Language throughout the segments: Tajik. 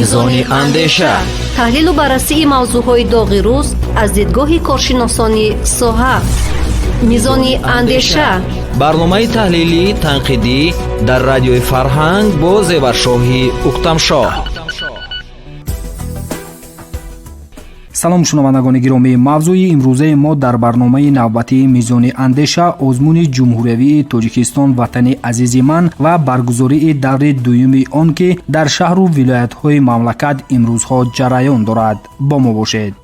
Мизони андеша, таҳлилу баррасии мавзӯъҳои доғи рӯз аз дидгоҳи коршиносони соҳа. Мизони андеша. Барномаи таҳлилӣ, танқидӣ дар Радиои Фарҳанг бо Зеваршоҳи Уқтамшоҳ. Салом, шунавандагони гиромӣ. Мавзӯи имрӯзаи мо дар барномаи навбатии Мизони андеша озмуни ҷумҳуриявии Тоҷикистон «Ватани азизи ман» ва баргузории даври дуюми он, ки дар шаҳру вилоятҳои мамлакат имрӯзҳо ҷараён дорад. Бо мо бошед.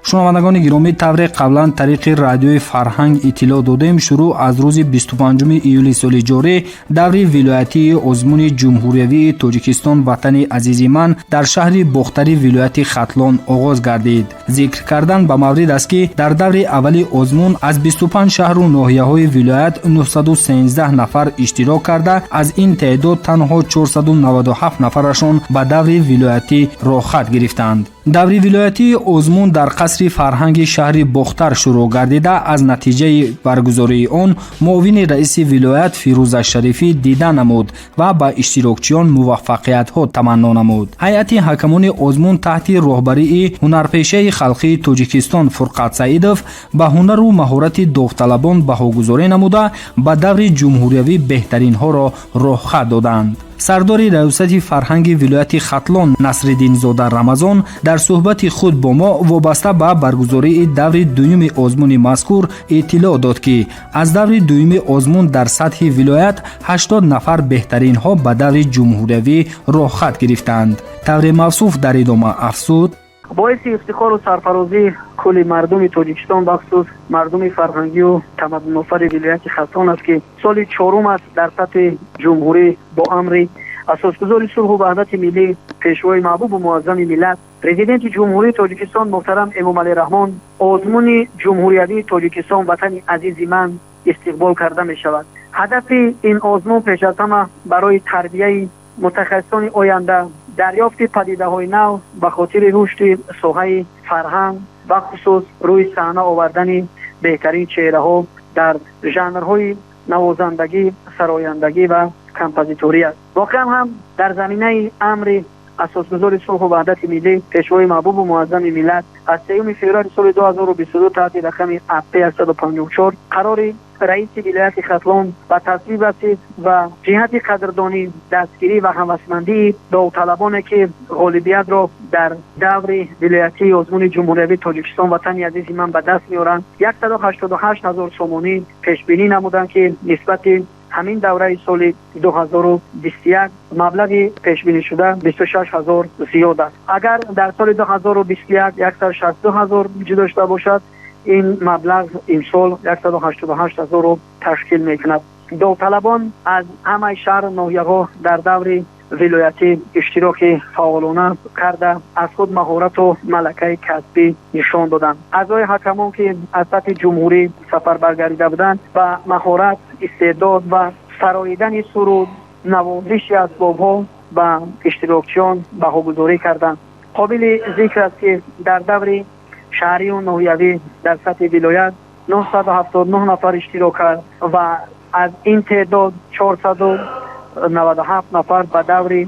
Шунавандагони гиромӣ, тавре қаблан тариқи Радиои Фарҳанг иттилоъ додем, шурӯъ аз рӯзи 25 июли соли ҷорӣ даври вилоятии озмуни ҷумҳуриявии Тоҷикистон «Ватани азизи ман» дар шаҳри Бохтари вилояти Хатлон оғоз гардид. Зикр кардан ба маврид аст, ки дар даври аввали озмун аз 25 шаҳру ноҳияҳои вилоят 913 нафар иштирок карда, аз ин теъдод танҳо 497 нафарашон ба даври вилоятӣ роҳхат гирифтанд. Даври вилоятии озмун дар қасри фарҳанги шаҳри Бохтар шурӯъ гардида, аз натиҷаи баргузории он муовини раиси вилоят Фирӯза Шарифӣ дида намуд ва ба иштирокчиён муваффақиятҳо таманно намуд. Ҳайати ҳакамони озмун таҳти роҳбарии ҳунарпешаи халқии Тоҷикистон Фурқат Саидов ба ҳунару маҳорати довталабон баҳогузорӣ намуда, ба даври ҷумҳуриявӣ беҳтаринҳоро роҳхат доданд. Сардори раёсати фарҳанги вилояти Хатлон Насриддинзода Рамазон дар суҳбати худ бо мо вобаста ба баргузории даври дуюми озмуни мазкур иттилоъ дод, ки аз даври дуюми озмун дар сатҳи вилоят 80 нафар беҳтаринҳо ба даври ҷумҳуриявӣ роҳхат гирифтанд. Тавре мавсуф дар идома афзуд: Боиси ифтихору сарфарозии кулли мардуми Тоҷикистон, бахусус мардуми фарҳангию тамаддунофари вилояти Хатлон аст, ки соли чорум аст дар сатҳи ҷумҳурӣ бо амри асосгузори сулҳу ваҳдати миллӣ, пешвои маҳбубу муаззами миллат, Президенти Ҷумҳурии Тоҷикистон муҳтарам Эмомалӣ Раҳмон озмуни ҷумҳуриявии Тоҷикистон «Ватани азизи ман» истиқбол карда мешавад. Ҳадафи ин озмун пеш аз ҳама барои тарбияи мутахассисони оянда, дарёфти падидаҳои нав ба хотири рушди соҳаи фарҳанг, бахусус рӯи саҳна овардани беҳтарин чеҳраҳо дар жанрҳои навозандагӣ, сарояндагӣ ва композиторӣ аст. Воқеан ҳам дар заминаи амри асосгузори сулҳу ваҳдати миллӣ, пешвои маҳбубу муаззами миллат аз 3 феврали соли 2022 таҳти рақами ап 154 қарори раиси вилояти Хатлон ба тасвиб расид ва ҷиҳати қадрдонӣ, дастгирӣ ва ҳавасмандии довталабоне, ки ғолибиятро дар даври вилоятии озмуни ҷумҳуриявии Тоҷикистон «Ватани азизи ман» ба даст меоранд, 188 ҳазор сомонӣ пешбинӣ намуданд, ки нисбати ҳамин давраи соли 2021 маблағи пешбинишуда 26 ҳазор зиёд аст. Агар дар соли 2021 162 ҳазор ҷудо шуда бошад, ин маблағ имсол 188 ҳазорро ташкил мекунад. Довталабон аз ҳамаи шаҳру ноҳияҳо дар даври вилоятӣ иштироки фаъолона карда, аз худ маҳорату малакаи касбӣ нишон доданд. Аъзои ҳакамон, ки аз сатҳи ҷумҳурӣ сафарбар гардида буданд, ба маҳорат, истеъдод ва сароидани суруд, навозиши асбобҳо ба иштирокчиён баҳогузорӣ карданд. Қобили зикр аст, ки дар даври шаҳрию ноҳиявӣ дар сатҳи вилоят 979 нафар иштирок кард ва аз ин теъдод 497 нафар ба даври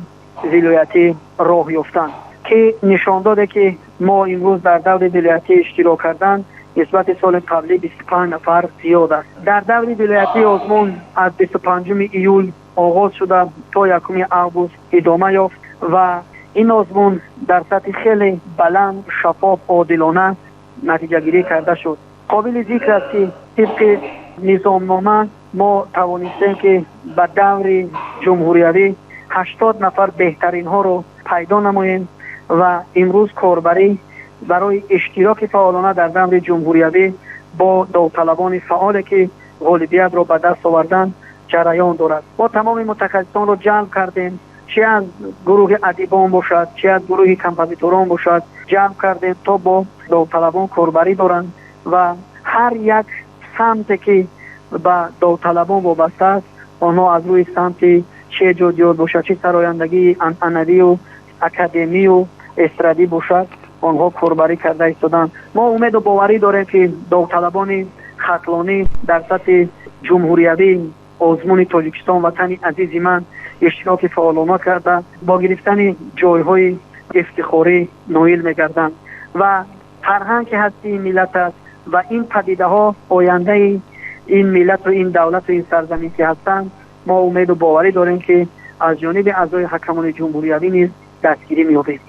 вилоятӣ роҳ ёфтанд, ки нишон доде, ки мо имрӯз дар даври вилоятӣ иштирок кардан нисбати соли қаблӣ 25 нафар зиёд аст. Дар даври вилоятии озмун аз 25 июл оғоз шуда, то 1 август идома ёфт ва ин озмун дар сатҳи хеле баланд, шаффоф, одилона натиҷагирӣ карда шуд. Қобили зикр аст, ки тибқи низомнома мо тавонистем, ки ба даври ҷумҳуриявӣ 80 нафар беҳтаринҳоро пайдо намоем ва имрӯз корбарӣ барои иштироки фаъолона дар даври ҷумҳуриявӣ бо довталабони фаъоле, ки ғолибиятро ба даст оварданд, ҷараён дорад. Мо тамоми мутахассисонро ҷалб кардем, чи аз гурӯҳи адибон бошад, чи аз гурӯҳи композиторон бошад, ҷалб кардем, то бо довталабон корбарӣ доранд ва ҳар як самте, ки ба довталабон вобаста аст, онҳо аз рӯи самти чи эҷодиёт бошад, чи сарояндагии анъанавию академию эстрадӣ бошад, онҳо корбарӣ карда истоданд. Мо умеду боварӣ дорем, ки довталабони хатлонӣ дар сатҳи ҷумҳуриявӣ озмуни Тоҷикистон Ватани азизи ман иштироки фаъолона карда, бо гирифтани ҷойҳои ифтихорӣ ноил мегарданд. Ва фарҳанг ки ҳастии миллат аст ва ин падидаҳо ояндаи ин миллату ин давлату ин сарзамин ки ҳастанд, мо умеду боварӣ дорем, ки аз ҷониби аъзои ҳакамони ҷумҳуриявӣ низ дастгирӣ меёбем.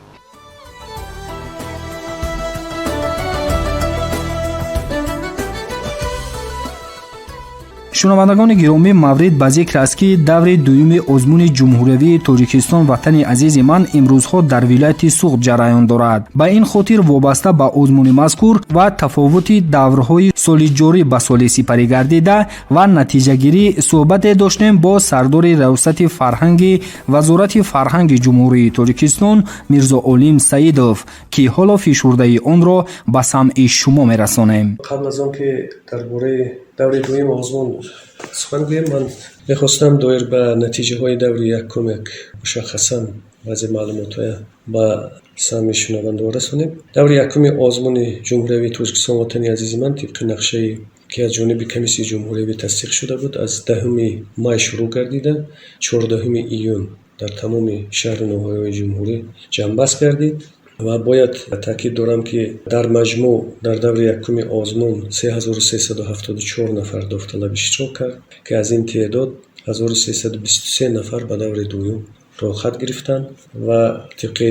Шунавандагони гиромӣ, маврид ба зикр аст, ки даври дуюми озмуни ҷумҳуриявии Тоҷикистон Ватани азизи ман имрӯзҳо дар вилояти Суғд ҷараён дорад. Ба ин хотир вобаста ба озмуни мазкур ва тафовути даврҳои соли ҷорӣ ба соли сипарӣ гардида ва натиҷагирӣ суҳбате доштем бо сардори Раёсати фарҳанги Вазорати фарҳанги Ҷумҳурии Тоҷикистон Мирзоолим Саидов, ки ҳоло фишурдаи онро ба самъи шумо мерасонем. Қабл аз он ки дар бораи даври дуюми озмун сухан гӯем, ман мехостам доир ба натиҷаҳои даври якум як мушаххасан баъзе маълумотҳоя ба самъи шунавандаҳо расонем. Даври якуми озмуни ҷумҳуриявии Тоҷикистон Ватани азизи ман тибқи нақшае, ки аз ҷониби комиссияи ҷумҳуриявӣ тасдиқ шуда буд, аз 10 май шурӯъ гардида, 14 июн дар тамоми шаҳру ноҳияҳои ҷумҳурӣ ҷамъбаст гардид. Ва бояд таъкид дорам, ки дар маҷмӯъ дар даври якуми озмун 3374 нафар довталаб иштирок кард, ки аз ин теъдод 1323 нафар ба даври дуюм роҳхат гирифтанд. Ва тибқи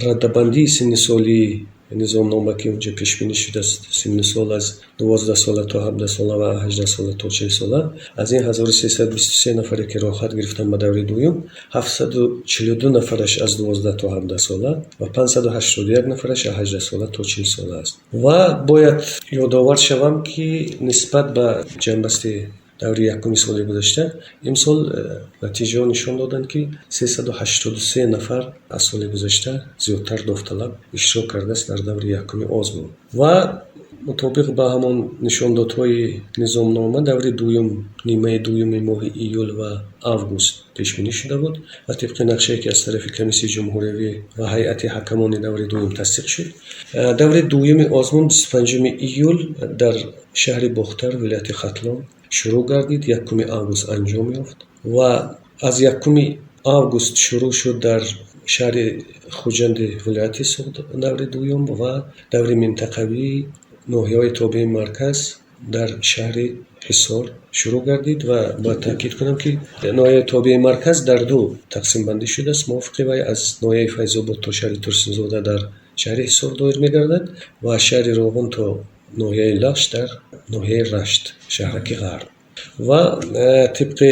раддабандии синни солии низомнома, ки унҷа пешбинӣ шудааст, синни сол аз 12 сола то 17 сола ва 18 сола то 40 сола, аз ин 1323 нафаре, ки роҳхат гирифтанд ба даври дуюм, 742 нафараш аз 12 то 17 сола ва 581 нафараш аз 18 сола то 40 сола аст. Ва бояд ёдовар шавам, ки нисбат ба ҷамъбасти даври якуми соли гузашта имсол натиҷаҳо нишон доданд, ки 383 нафар аз соли гузашта зиёдтар довталаб иштирок кардааст дар даври якуми озмун. Ва мутобиқ ба ҳамон нишондодҳои низомнома, даври дуюм нимаи дуюми моҳи июл ва август пешбинӣ шуда буд ва тибқи нақшае, ки аз тарафи комиссияи ҷумҳуриявӣ ва ҳайати ҳакамони даври дуюм тасдиқ шуд, даври дуюми озмун 25 июл дар шаҳри Бохтар, вилояти Хатлон шурӯъ гардид, 1 август анҷом ёфт ва аз 1 август шурӯъ шуд дар шаҳри Хуҷанди вилояти Суғд даври дуюм ва даври минтақавии ноҳияҳои тобеи марказ дар шаҳри Ҳисор шурӯъ гардид. Ва бояд таъкид кунам, ки ноҳияи тобеи марказ дар ду тақсимбандӣ шудааст. Мувофиқи вай аз ноҳияи Файзобод то шаҳри Турсунзода дар шаҳри Ҳисор доир мегардад ва шаҳри Роғун то ноҳияи Лахш дар ноҳияи Рашт, шаҳраки Ғарб. Ва тибқи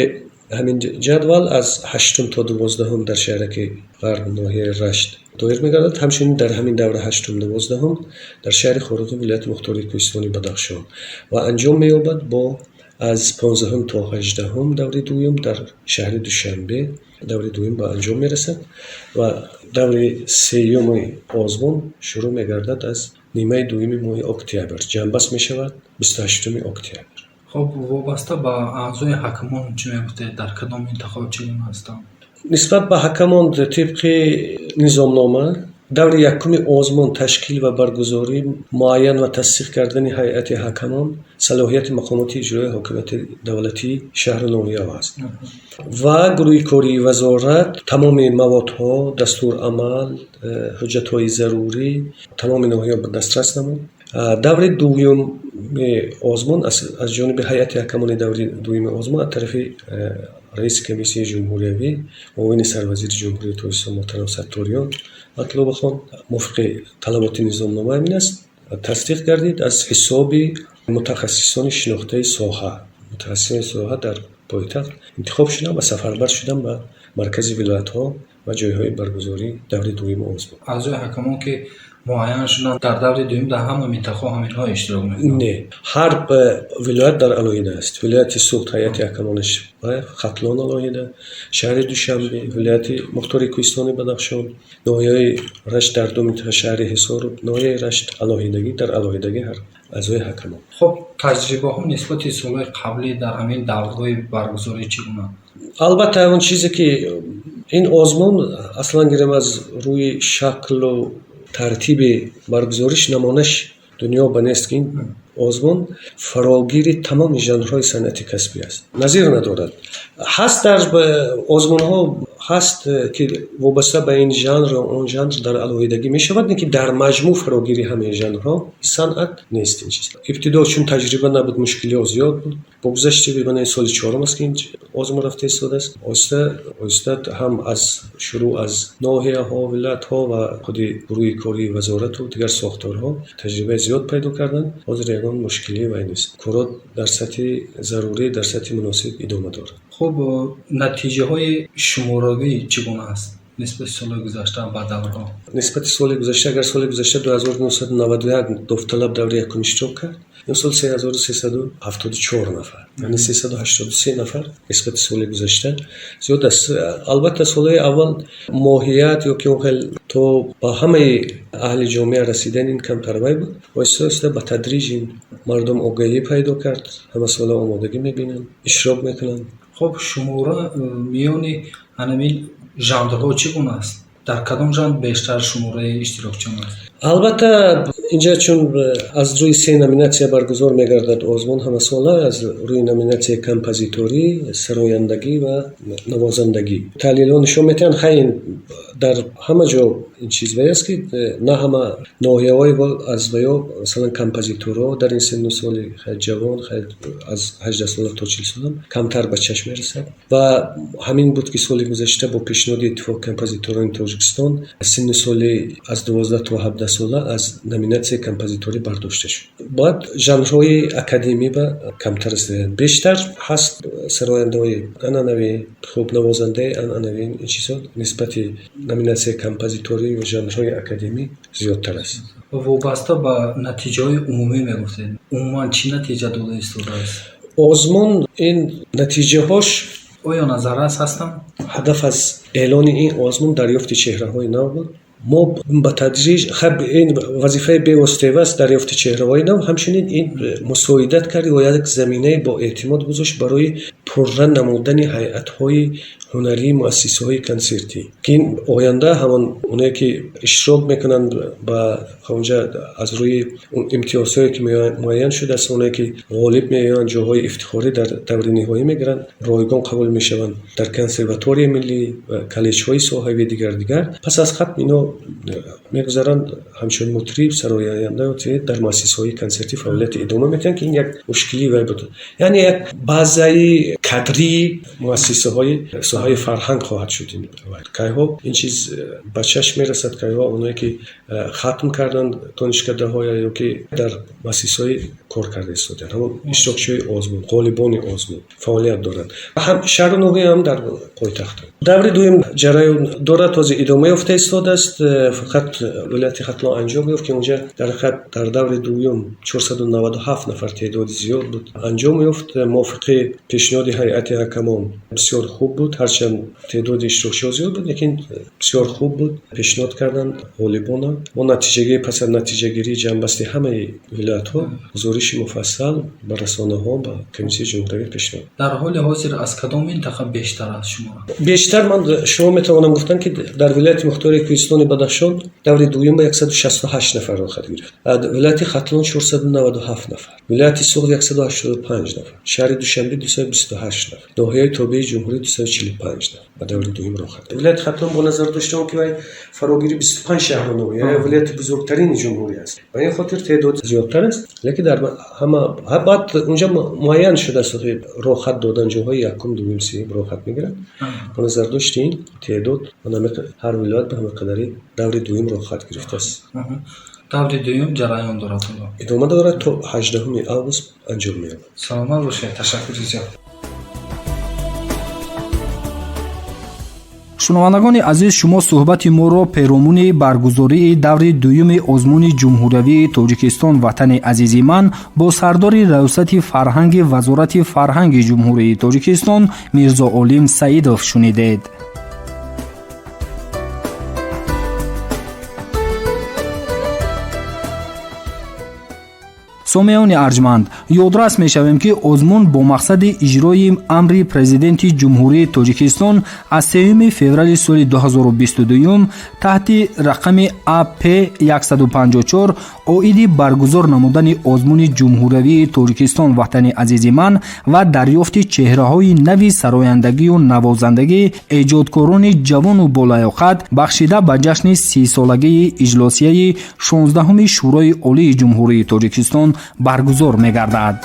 ҳамин ҷадвал аз 8 то 12 дар шаҳраки Ғарб, ноҳияи Рашт доир мегардад. Ҳамчунин дар ҳамин давра 8, 12 дар шаҳри Хоруғи вилояти Мухтори Кӯҳистони Бадахшон ва анҷом меёбад бо аз 15 то 18 даври дуюм дар шаҳри Душанбе даври дуюм ба анҷом мерасад ва даври сеюми озмун шурӯъ мегардад аз нимаи дуюми моҳи октябр, ҷамъбаст мешавад 28 октябр. Хоб, вобаста ба аъзои ҳакамон чӣ мегуфтед, дар кадом минтақаҳо чӣ гуна ҳастанд? Нисбат ба ҳакамон тибқи низомнома даври якуми озмун ташкил ва баргузорӣ, муайян ва тасдиқ кардани ҳайати ҳакамон салоҳияти мақомоти иҷроияи ҳокимияти давлатии шаҳру ноҳияҳо аст ва гурӯҳи кории вазорат тамоми маводҳо, дастурамал, ҳуҷҷатҳои зарурӣ тамоми ноҳияҳо ба дастрас намуд. Даври дуюми озмун аз ҷониби ҳайати ҳакамони даври дуюми озмун аз тарафи раиси комиссияи ҷумҳуриявӣ, муовини сарвазири Ҷумҳурии Тоҷикистон муҳтарам Сатториён Матлубахон мувофиқи талаботи низомнома ҳамин аст, тасдиқ гардид аз ҳисоби мутахассисони шинохтаи соҳа. Мутахассисони соҳа дар пойтахт интихоб шуданд ва сафарбар шуданд ба маркази вилоятҳо ва ҷойҳои баргузории даври дуюми озмун. Аъзои ҳакамон, ки муайян шуданд дар даври дуюм, дар ҳама минтақаҳо ҳаминҳо иштирок мекунанд? Не, ҳар вилоят дар алоҳида аст. Вилояти Суғд ҳайати ҳакамонаш, Хатлон алоҳида, шаҳри Душанбе, вилояти Мухтори Кӯҳистони Бадахшон, ноҳияи Рашт дар ду минтақа, шаҳри Ҳисору ноҳияи Рашт алоҳидагӣ, дар алоҳидагӣ ҳар аъзои ҳакамон. Хоб, таҷрибаҳо нисбати солҳои қаблӣ дар ҳамин даврҳои баргузорӣ чӣ гуна? Албатта, он чизе ки ин озмун аслан гирем аз рӯи шаклу тартиби баргузориш намонаш дунё ба нест, ки ин Озмун фарогири тамоми жанрҳои санъати касбӣ аст, назир надорад. Ҳаст дар озмунҳо, ҳаст, ки вобаста ба ин жанр, он жанр дар алоҳидагӣ мешавад, лекин дар маҷмӯъ фарогири ҳамаи жанрҳо санъат нест. Ин чиз ибтидо чун таҷриба набуд, мушкилиҳо зиёд буд. Бо гузашти, мана ин соли чорум аст, ки ин озмун рафта истодааст, оҳиста оҳиста ҳам аз шурӯъ аз ноҳияҳо, вилоятҳо ва худи гурӯҳи кории вазорату дигар сохторҳо таҷрибаи зиёд пайдо карданд. Ҳозир ягон мушкилӣ вай нест, корҳо дар сатҳи зарурӣ, дар сатҳи муносиб идома дорад. Хуб, натиҷаҳои шуморавӣ чӣ гуна аст нисбати соли гузашта ба даврҳо? Нисбати соли гузашта, агар соли гузашта 2991 довталаб даври якум иштирок кард, ин сол 3374 нафар, яъне 383 нафар нисбати соли гузашта зиёд аст. Албатта, солҳои аввал моҳият ё ки он хел то ба ҳамаи аҳли ҷомеа расидан ин камтар вай буд. Оҳиста оҳиста, ба тадриҷ ин мардум огаҳӣ пайдо кард, ҳамасола омодагӣ мебинанд, иштирок мекунанд. Хуб, шумора миёни ҳанамин жанрҳо чӣ гуна аст? Дар кадом жанр бештар шумораи иштирокчиён аст? Албатта, инҷа чун аз рӯи се номинатсия баргузор мегардад озмун ҳамасола, аз рӯи номинатсияи композиторӣ, сарояндагӣ ва навозандагӣ, таҳлилҳо нишон медиҳанд, хай, ин дар ҳама ҷо ин чиз вай аст, ки на ҳама ноҳияҳои аз ваё, масалан, композиторҳо дар ин синну соли хай ҷавон, хай, аз 18 сола то 40 сола камтар ба чашм мерасад. Ва ҳамин буд, ки соли гузашта бо пешниҳоди Иттифоқи композиторони Тоҷикистон синну соли аз 12 то 17 сола аз номинатсияи композиторӣ бардошта шуд. Баъд жанрҳои академӣ ба камтар аст, бештар ҳаст сарояндаҳои анъанавӣ, хуб, навозандаи анъанавӣ. Ин чизҳо нисбати номинатсияи композиторӣ ва жанрҳои академӣ зиёдтар аст. Вобаста ба натиҷаҳои умумӣ мегуфтед, умуман чӣ натиҷа дода истодааст? Озмун ин натиҷаҳош оё назаррас ҳастанд? Ҳадаф аз эълони ин озмун дарёфти чеҳраҳои нав буд. Мо ба тадриҷ, хаб, ин вазифаи бевоситаева аст, дарёфти чеҳраҳои нав, ҳамчунин ин мусоидат кард ва як заминаи боэътимод гузошт барои пурра намудани ҳайатҳои ҳунарии муассисаҳои консертӣ, ки ин оянда ҳамон оное ки иштирок мекунанд ба онҷа, аз рӯи имтиёзҳое ки муайян шудааст, оное ки ғолиб меоянд, ҷоҳои ифтихорӣ дар даври ниҳоӣ мегиранд, ройгон қабул мешаванд дар Консерваторияи миллӣ ва коллеҷҳои соҳавӣ, дигар дигар. Пас аз хатм ино мегузаранд, ҳамчун мутриб, сароянда дар муассисаҳои консертӣ фаъолияти идома медиҳанд, ки ин як мушкилии вай буд, яъне як базаи кадрии муассисаҳои соҳаи фарҳанг хоҳад шуд. Кайҳо ин чиз ба чашм мерасад, кайҳо оное ки хатм карданд донишкадаҳоя ё ки дар муассисаҳои кор карда истодаанд, ҳамон иштирокчиҳои озмун, ғолибони озмун фаъолият доранд ҳам шаҳру ноҳия, ҳам дар пойтахт. Даври дуюм ҷараён дорад, ҳозир идома ёфта истодааст. Фақат вилояти Хатлон анҷом ёфт, ки онҷа дар ҳақиқат дар даври дуюм 497 нафар, теъдоди зиёд буд, анҷом ёфт. Мувофиқи пешниҳоди ҳайати ҳакамон бисёр хуб буд, ҳарчанд теъдоди иштирокчиҳо зиёд буд, лекин бисёр хуб буд, пешниҳод карданд ғолибона. Мо натиҷагирӣ, пас аз натиҷагирии ҷамъбасти ҳамаи вилоятҳо, гузориши муфассал ба расонаҳо, ба Комиссияи ҷумҳуриявӣ пешниҳод. Дар ҳоли ҳозир аз кадом минтақа бештар аст шумора? Бештар ман шумо метавонам гуфтан, ки дар вилояти мухтори кӯҳистони Бадахшон даври дуюм ба 168 нафар роҳхат гирифт, вилояти Хатлон 497 нафар, вилояти Суғд 185 нафар, шаҳри Душанбе 228 нафар, ноҳияи тобеи ҷумҳурӣ 245 нафар ба даври дуюм роҳхат. Вилояти Хатлон бо назар доштан, ки вай фарогири 25 шаҳру ноҳия, вилояти бузургтарини ҷумҳурӣ аст, ба ин хотир теъдод зиёдтар аст. Лекин дар ҳама баъд унҷа муайян шудааст роҳхат додан, ҷоҳои якум, дуюм, сеюм роҳхат мегиранд. Бо назардошти ин теъдод ҳар вилоят ба ҳама қадари даври дуюм роҳхат гирифтааст. Даври дуюм ҷараён дорад? Идома дорад, то 18 август анҷом меёбад. Саломат бошед, ташаккури зиёд. Шунавандагони азиз, шумо суҳбати моро перомуни баргузории даври дуюми озмуни ҷумҳуриявии Тоҷикистон «Ватани азизи ман» бо сардори Раёсати фарҳанги Вазорати фарҳанги Ҷумҳурии Тоҷикистон Мирзоолим Саидов шунидед. Сомеони арҷманд, ёдрас мешавем, ки озмун бо мақсади иҷрои амри Президенти Ҷумҳурии Тоҷикистон аз 3 феврали соли 2022 таҳти рақами АП 154 оиди баргузор намудани озмуни ҷумҳуриявии Тоҷикистон «Ватани азизи ман» ва дарёфти чеҳраҳои нави сарояндагию навозандагӣ, эҷодкорони ҷавону болаёқат, бахшида ба ҷашни 30-солагии иҷлосияи 16-уми Шӯрои Олии Ҷумҳурии Тоҷикистон баргузор мегардад.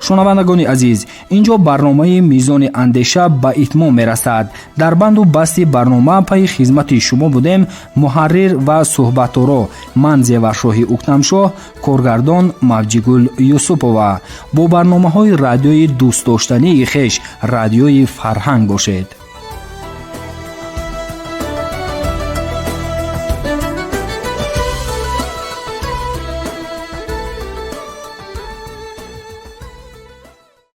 Шунавандагони азиз, ин ҷо барномаи «Мизони андеша» ба итмом мерасад. Дар банду басти барнома пайи хизмати шумо будем муҳаррир ва суҳбаторо ман, Зеваршоҳи Уктамшоҳ, коргардон Мавҷигул Юсупова. Бо барномаҳои радиои дӯстдоштании хеш, Радиои Фарҳанг бошед.